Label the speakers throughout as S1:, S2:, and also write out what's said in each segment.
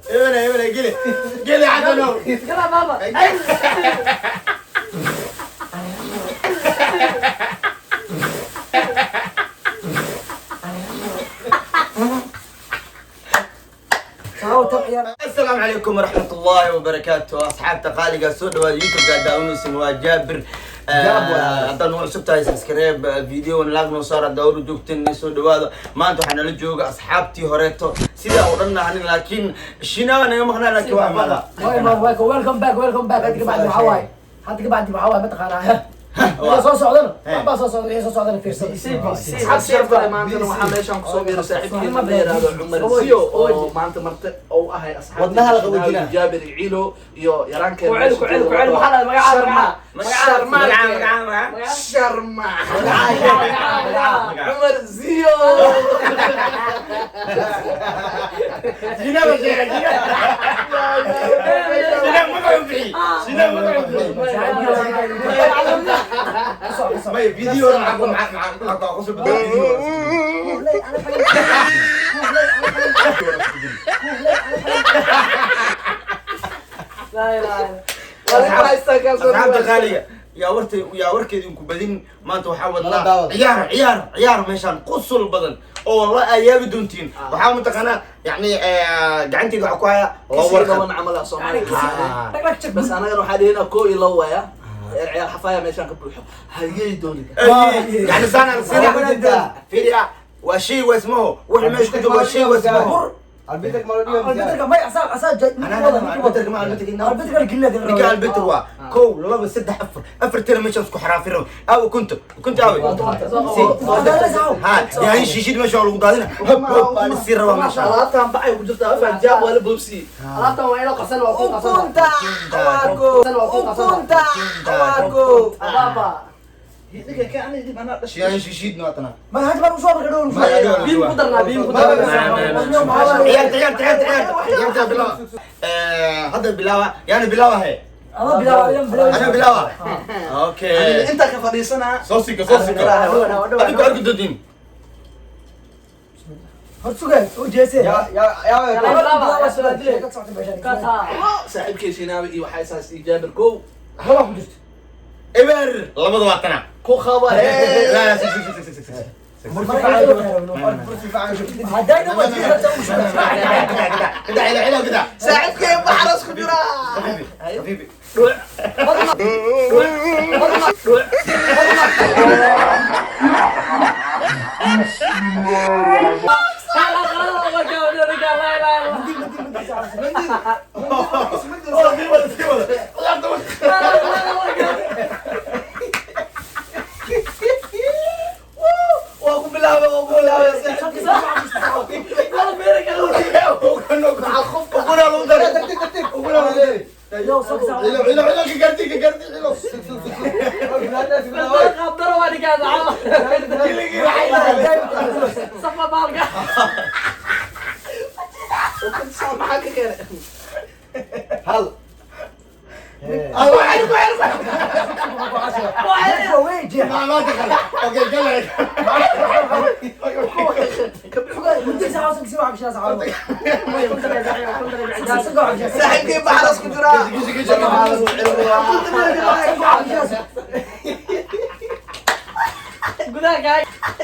S1: Ebere, geli. Geli cadanow. Asalaamu calaykum waraxmat ullaahi wabarakaatu, asxaabta qaaliga, soo dhawaada YouTube-ka daawanaysan waa Jaabir. Haddaan noo cusub tahay, subscribe, video like noo saar. Haddaa ula joogteen, soo dhawaada. Maanta waxaa nala jooga asxaabtii horeeto sidaa oo dhan nahanin, laakiin shinaa naga maqnaa, laakiin waa imaada.
S2: Welcome back, welcome back. Hadda kabacdi waxaa waaye, hadda kabacdi waxaa waaye, mataqaanaa wixii soo socdana, waxbaa soo socda, wixii soo socdana fiirsada.
S3: Asxaabta, maantana waxaa meeshaan kusoo biiray saaxiibkeena la yiraahdo Cumar Siyo, oo maanta marti ou ahay asxaabta
S4: Wadnaha la qaboojinaa.
S3: Jaabir iyo Ciilo iyo yaraankeen.
S5: Ku celi, ku celi, ku celi. Waxaa la magaca, magaca.
S3: Sharma, Sharma, Cumar Siyo.
S1: Shinaa ba sheegay, shinaa. Shinaa magacu bixi. Shinaa magacu bixi. May video maxaa ku maxaa maxaa ku soo bedel video. Asxaabta qaaliga, yaa warta yaa warkeedin ku badin. Maanta waxaa wadnaa
S4: daawada.
S1: Ciyaar, ciyaar, ciyaar meeshaan qusul badan oo wallahi aa yaabi doontiin. Waxaa mataqaanaa, yani, gacanteyda waxaa ku haya laba warqad.
S3: Laban camal ah Soomaaliya, bas anagana waxaa dhihinaa koo iyo labo waaya. Ciyaar xafaaya meeshaan ka buuxo hayay dooniga.
S1: Yani saan sida fiiriya, waa shay waasmaho, wixii meesha ku jiro waa shay waasmaho.
S4: Albitak ma loo dhiiba?
S2: Albitarka may asaa asaa
S1: Ana albitarka ma albitarka.
S2: Albitarka la gelina.
S1: Ninka albitar waa kow, laba, saddex, afar, afar tira meeshaan isku xaraafin rabo. Aawe kunto kunto aawe ha, yani shiishid meesha waa lagu daadina, hab hab baa lasii rabaa meesha.
S3: Alaabtaan bacay ku jirtaa, afaan jaab waa la boobsiiyey.
S5: Alaabtan waa ilo qarsan, waa ku qarsan.
S4: Ukunta waa ko, ukunta waa ko.
S5: Abaaba.
S3: Ninka ka anay dib anaa dhashay.
S1: Yani shiishid nootana.
S2: Ma hadda baan usoo marka dhow.
S5: Biin ku darnaa, biin ku darnaa.
S1: Ciyaarta, ciyaarta, ciyaarta, ciyaarta, ciyaarta bilaaba. Hadda bilaaba, yani bilaaba he.
S2: Ama bilaaba, bilaaba.
S1: Ana bilaaba, okay.
S3: Intaa ka fadhiisanaa.
S1: Soo sika, soo sika, adigu arki doontiin.
S2: Hor sugay oo jeese.
S4: Ya ya ya.
S3: Saaxiibkay Shinaabi iyo waxaa isaas iyo Jaabir kow.
S2: Laba ku jirto.
S1: Eber labada waa tana.
S3: Ku qaba.
S1: La la, sik sik sik sik sik.
S2: Haddayna waa jirta u shugay.
S1: كده عيلة عيلة كده.
S3: Saaxiibkay baxras ku jira.
S1: حبيبي حبيبي.
S3: Waa ku bilaabay, waa ku bilaabay.
S2: Yo soo soo.
S1: عيلة عيلة عيلة، كقرتي كقرتي عيلة.
S3: Ukunta saa maxaa ka keenay?
S4: Hal.
S1: الله يعرف يعرف.
S2: Way jeex.
S1: ما ما دخل، okay قلع.
S2: Muddo sax oo si wax bishaa sax.
S3: Saaxiibkay baxras ku jira.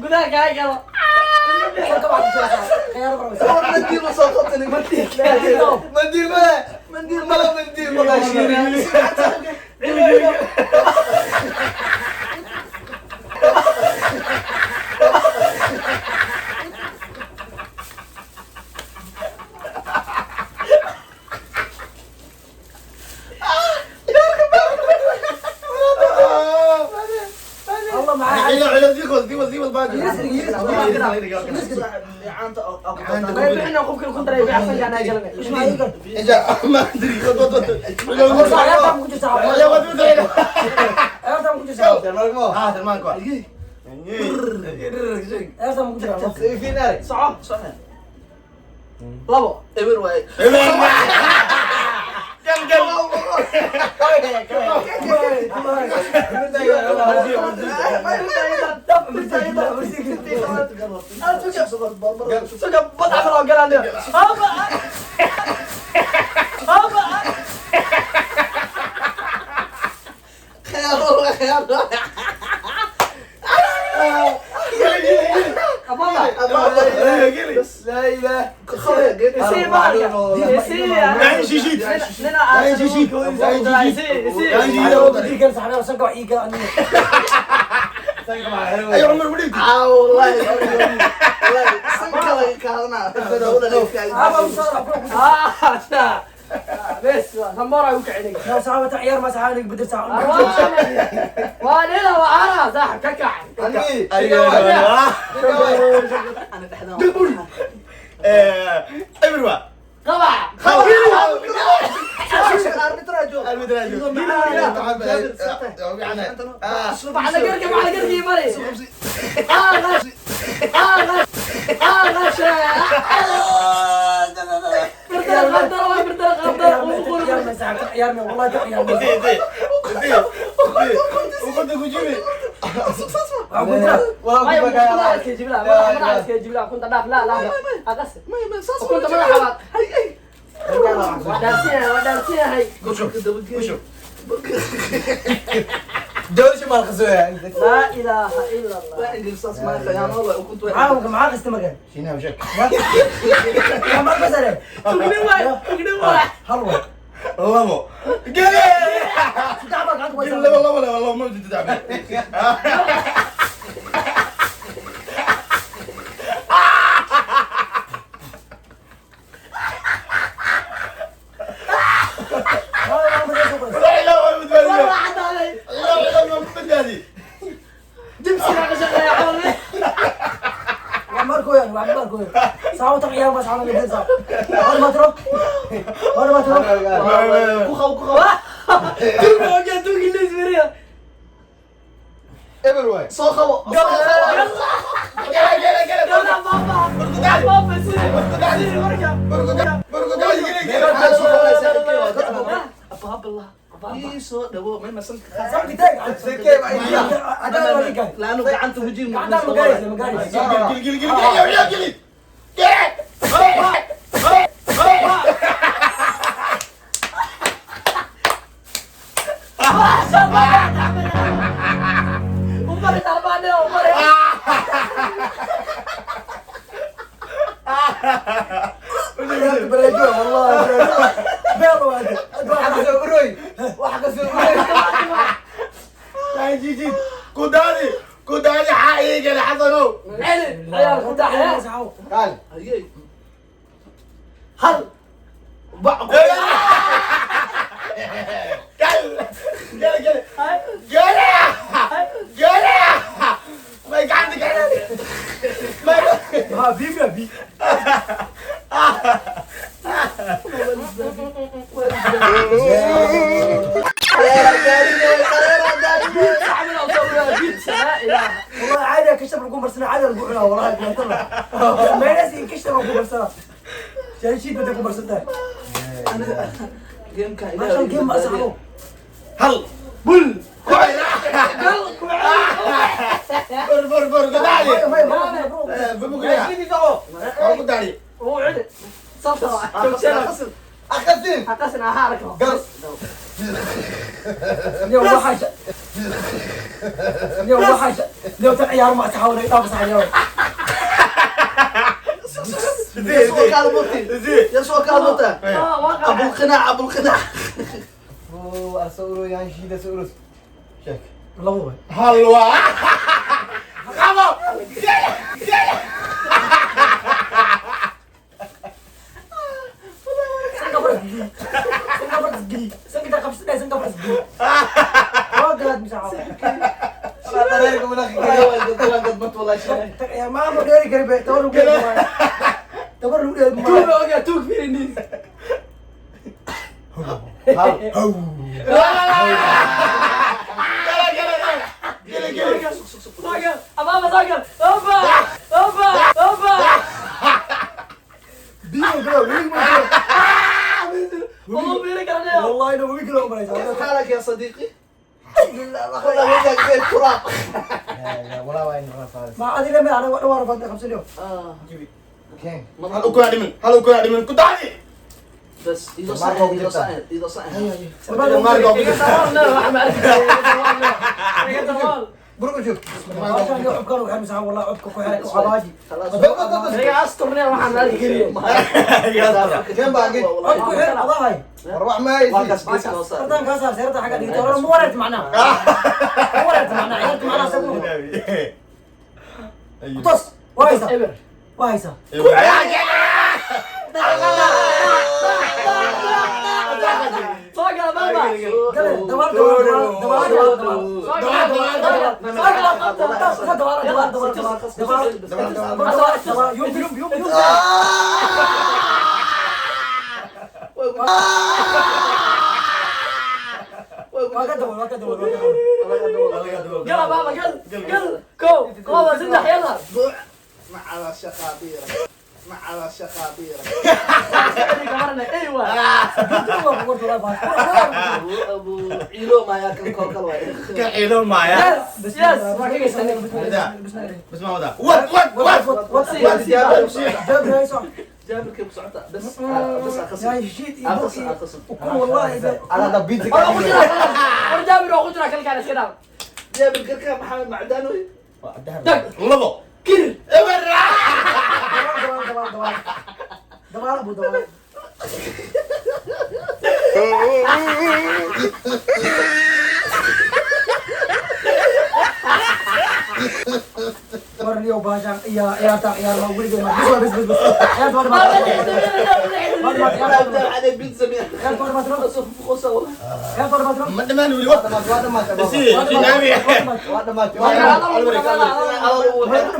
S5: Gudaha kaa galo.
S3: Mandiil ma soo qabtani, mandiil, mandiil male, mandiil male, mandiil male.
S2: الله معاك.
S1: عيلة عيلة، زيخوز زيخوز زيخوز باجي. اجا ما ادري، ود ود ود. يا ود ود عيلة. ها سلمان كوا.
S2: Ciyaarta ma ku jiraa?
S3: Soco, soco. Labo, eber waaye.
S1: Gal gal.
S5: Suga bad camal oo galaan. Aba. Aba.
S4: لا اله.
S5: Isii baalka. Isii. Nina Isii, isii.
S1: Ay Cumar wali.
S3: Ah, wallahi. Wallahi, sanka laga kaadanaa.
S5: Ah, bes, sambora u kicinay. Waa nina waa ana sax ka kac.
S3: Ana dhexdaan.
S1: Eber waa.
S5: Qabac. على قرقي على قرقي مري. آه غش. آه غش. آه غش. بردل غدر بردل غدر. كنت لا لا لا أقص كنت ما ودارسيها ودارسيها هي.
S4: دورش مال خسويا.
S5: لا إله إلا الله. تقني واحد تقني واحد.
S1: Labo. Geli. Labo labo labo labo ma jirto dacbe. Wallahi labo ma badbaadiyo.
S5: واحد علي.
S1: Labo labo ma badbaadiyo.
S5: دمسي على شغلة يا حولي. توك يا توك اللي سوريا.
S4: eber waay.
S3: Soo qabo.
S1: Geli geli geli.
S5: يلا بابا. بابا سيري. سيري ورقة.
S1: Geli geli geli.
S5: أبا الله. أبا أبا.
S3: Ii soo dhawo, ma sanka. Laanu gacanta wajiga
S1: Geli geli geli geli geli. Geli.
S5: ومرت أربعة ومرت.
S1: Kudaadi kudaadi xaa ii geli Xasanow.
S5: علي عيال خدها عيال.
S3: Hayey.
S5: هل
S1: Gal geli geli. Geli. Geli. Ma gacanta gacanta. Ma
S5: لا إله.
S2: والله عادي كشف رقم برسنة عادي رقم والله ما ناسي كشف رقم برسنة شيء بدك برسنة.
S3: Game-ka
S2: عشان جيم ما أصحابه.
S1: Hal. Bul. Ku Bur bur bur kudaadi. Bur kudaadi.
S5: هو علي. صفصف.
S4: اخذين
S5: أقصنا حارك.
S2: اليوم وحش اليوم وحش اليوم عيار ما تحاول يطابس على اليوم.
S3: Soo kaal murti. Ya soo kaal murta.
S5: آه واقع.
S3: Abul qinaac, abul qinaac.
S4: اسورو يا شيدا سورس شك
S2: الله
S1: Hal waa. Qabo.
S2: سنقبرت قلي سنقدر قبس سنقبرت قلي واقعد مش عارف. يا ما مديري قريب تور تور
S5: توك أوكي توك في النيس.
S1: Geli geli.
S5: أبا Soo gal. Oba, oba, oba.
S2: Biyo kale webiga ma
S5: Uma fiiri karanayo.
S2: Wallahi inuu webiga loo maraysa.
S3: كيف حالك يا صديقي؟ الحمد لله، والله وجهك زي التراب.
S4: Walaa waa in rafaad.
S2: Ma adiga ma anaga dhawaan rafaadna 50 yow.
S4: Keen.
S1: Hal ukuna dhiman, hal ukuna dhiman, ku dacdi.
S3: بس اذا صحن، اذا صحن، اذا صحن.
S1: Marka
S5: Iga dabool, wax ma arki karo. Iga dabool.
S4: Burka joog.
S2: Maasha Allah, cubkaan u xirmisa wallahi, cubka ku xiray ku xabaaji.
S3: خلاص.
S5: Iga asturne, waxaan ma arki kariyo.
S4: Keen baa gid.
S2: Cub ku xir adahay.
S4: War wax ma haysid.
S3: Markaas geeska loo saaro.
S2: Sartan kaa saar, seerta xagga dhigto. Ma wareerta macnaha, ma wareerta macnaha, ciyaarta macnaha sagu tos waa haysaa.
S5: Eber.
S2: Waa haysaa.
S5: Soo gala baba.
S2: Gale, dabaal, dabaal, dabaal, dabaal, dabaal.
S5: Soo gala, soo gala, qabta.
S2: Dabaal, dabaal, dabaal, dabaal, dabaal, dabaal, dabaal. Yum, yum, yum, yum. Waa ka dabool, waa ka dabool, waa ka dabool.
S5: Gala baba, gal gal. Kow, laba, saddex, yalla.
S3: مع الشخابير، مع الشخابير.
S5: Kamarna ey waa.
S2: Waa ku warta, waa.
S3: ابو عيلو ما ياكل كوكل.
S1: Ka ciilo maaya.
S5: Yes, yes, waa kaga sanay.
S1: Bas ma wadaa. Wad, wad, wad.
S2: جابر هاي صح.
S3: جابر كيف سعطة بس بس اخصم.
S2: يا شيت.
S3: اخصم، اخصم.
S2: وكل والله إذا
S4: Ala da pizza.
S5: War ku jira, war Jaabir waa ku jira kalkaan, iska dhaaf.
S3: جابر كركا محمد معدانوي.
S1: Labo.
S5: Kir.
S1: Eber.
S2: دبال، دبال، دبال، دبال أبو دبال. Warniyo baashaan iyo ciyaarta ciyaar ma weligay ma bas bas bas bas ciyaarta waa dhamaatay, waa dhamaatay.
S3: عليه بيتزا.
S2: Ciyaarta waa dhamaatay.
S3: خصه والله.
S2: Ciyaarta waa dhamaatay.
S1: Ma dhamaan weli, wad.
S4: Waa dhamaatay.
S1: Si, si nabi.
S4: Waa dhamaatay.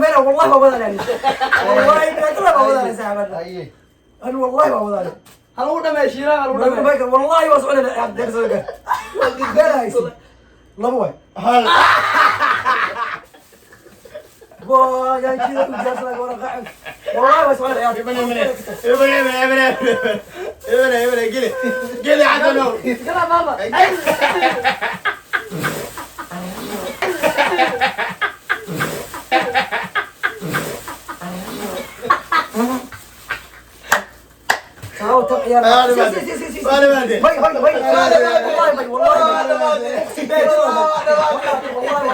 S2: ما يقول والله ما وضع يعني، والله ما ما وضع يا ساحب.
S4: Haye.
S2: انا والله ما وضع.
S5: Ha lagu dhameeyo shiilaha, ha lagu dhameeyo.
S2: والله ما سعودي درس غير لبا واي.
S1: Hal.
S2: يا كذا جالس ورا قاعد، والله ما سعودي.
S1: Ibn, ibn, ibn, ibn, ibn, ibn, geli. Geli cadano.
S5: Gala baba.
S2: يا سي سي سي.
S1: وانا ما أدري.
S2: باي باي باي، والله باي، والله باي، والله والله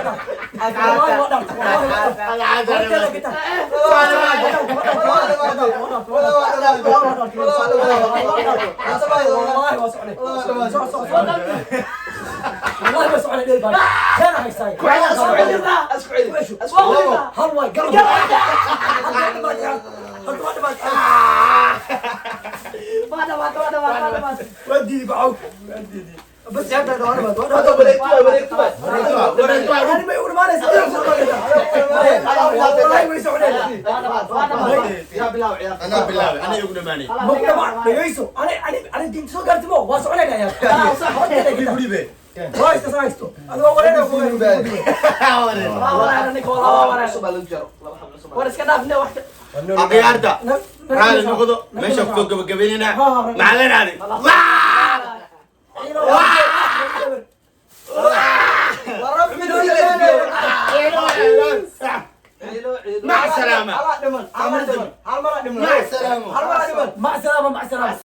S2: والله بس على انا هيساي. هل واي قلب ودي بعوك بس يا ابني انا انا ما يقول ما والله ما يسوي.
S1: انا بالله انا يقول ماني.
S2: dhegeyso, ani ani ani diinta soo gaartimo waa soconayna yaa
S1: guribe.
S2: haysto haysto adigo wareer.
S5: War iska dhaafne wax.
S1: Akhyaarta raali noqdo, meesha kusoo gabagabeynayna macalin ali. مع السلامة. مع السلامة.
S2: مع السلامة، مع السلامة.